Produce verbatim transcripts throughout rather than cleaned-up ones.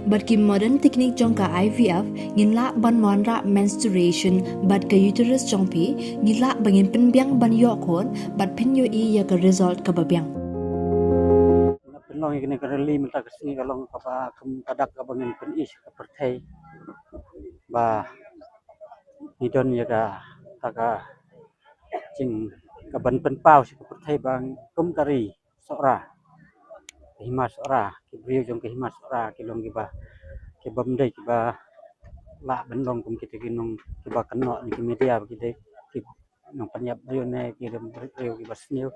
Bad ki modern technique jong ka I V F, ngin lah ban wanrah menstruation bad ka uterus jong phi, ngin lah ba ngin pynbiang ban ïoh khun bad phin ïohi ïa ka result kaba biang. Pynlong ïa kane ka rally mynta ka sngi ka long kaba kum ka dak kaba ngin pyni sha ka pyrthei ba ngi don ïa ka, ka, ka jing ka ban pynpaw sha ka pyrthei ba kum ka ri Sohra, ka hima Sohra, ki briew jong ka hima Sohra ki long kiba, kiba ym dei kiba lah ban long kum kita ki nong kiba kynnoh na ki media ba ki dei ki nongpynïap briew ne ki dei briew kiba sniew.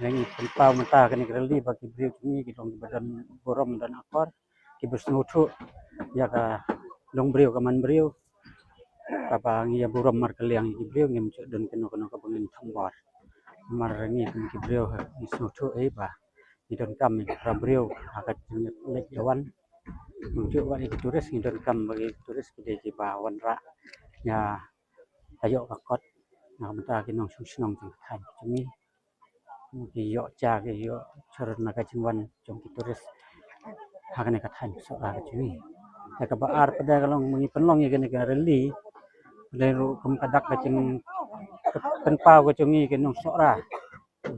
Ngi pynpaw mynta kane ka rally ba ki briew jong ngi ki long kiba don burom, don akor, kiba sngewthuh ïa ka long briew ka man briew, kaba ngi ïa burom markylliang ïa ki briew, ngim ju don kano kano kaba ngin thombor. Namar ngi kum ki briew ngi sngewthuh ei ba ngi donkam ïa ki para briew ha ka jingïaleit ka wan. Ngim ju wan ïa ki tourist, ngi donkam ba ki tourist ki dei kiba wanrah ïa ka ïoh ka kot na ka bynta ki nongshong shnong jong ka thaiñ jong ngi. Ki ïoh ja, ki ïoh chur na ka jingwan jong ki tourist ha kane ka thaiñ Sohra ka jong ngi. Te kaba ar pat ka long ba ngi pynlong ïa kane ka rally, lei ruh kum ka dak ka jingpynpaw ka jong ngi ki nong Sohra,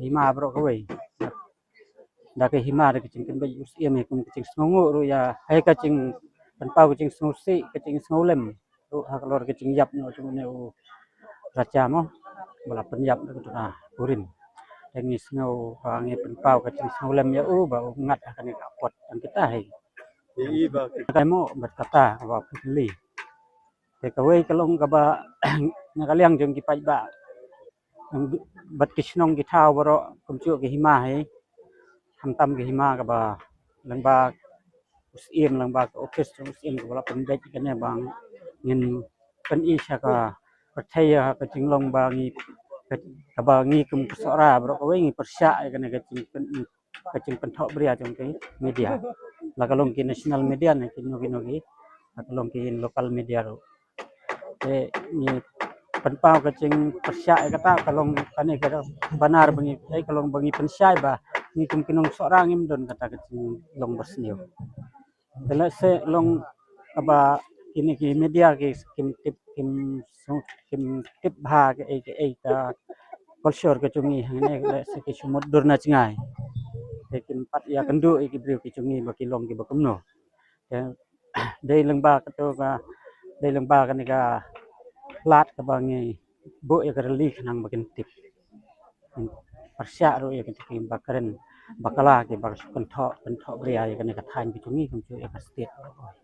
hima baroh kawei. Da ka hima da ka jingpynbeit u Syiem, kum ka jingsngewnguh ruh ïa, hei ka jingpynpaw ka jingsngewsih, ka jingsngewlem ruh ha ka lor ka jingïap noh jong une u raja mo, ba la pynïap da ka duna kurim. Te ngi sngew ba ngi pynpaw ka jingsngewlem ïa u ba u ngat ha kane ka apot tang kita hi. Ka mo bad kata ba pynli. Te kawei ka long kaba na ka liang jong ki paidbah bad ki shnong ki thaw baroh kumjuh ki hima hi. Khamtam ki hima kaba lyngba u Syiem, lyngba ka office jong u Syiem kaba la pynbeit kane ba ngin pyni sha ka pyrthei ïa ka jinglong ba ngi, kaba ngi kum ka Sohra baroh kawei ngi pyrshah ïa kane ka jingpyn, ka jingpynthohbria jong ki media, la ka long ki national media ne kino kino ki, la ka long ki local media ruh. Te ngi pynpaw ka jingpyrshah ïa kata, ka long kane ka banar ba ngi, eh, ka long ba ngi pynshai ba ngi kum ki nong Sohra ngim don kata ka jinglong ba sniew. Te lehse long kaba kine ki media ki kim tip, kim shu, kim tip bha kaei kaei ka culture ka jong ngi hangne, lehse ki shu mutdur na jngai. Te kim pat ïakynduh ïa ki briew ki jong ngi ba ki long kiba kumno. Te dei lyngba kato ka, dei lyngba kane ka lad kaba ngi buh ïa ka rally khnang ba kin tip, pyrshah ruh ïa kita kiba kren bakla, kiba shu kynthoh, kynthohbria ïa kane ka thaiñ ka jong ngi kumjuh ïa ka state.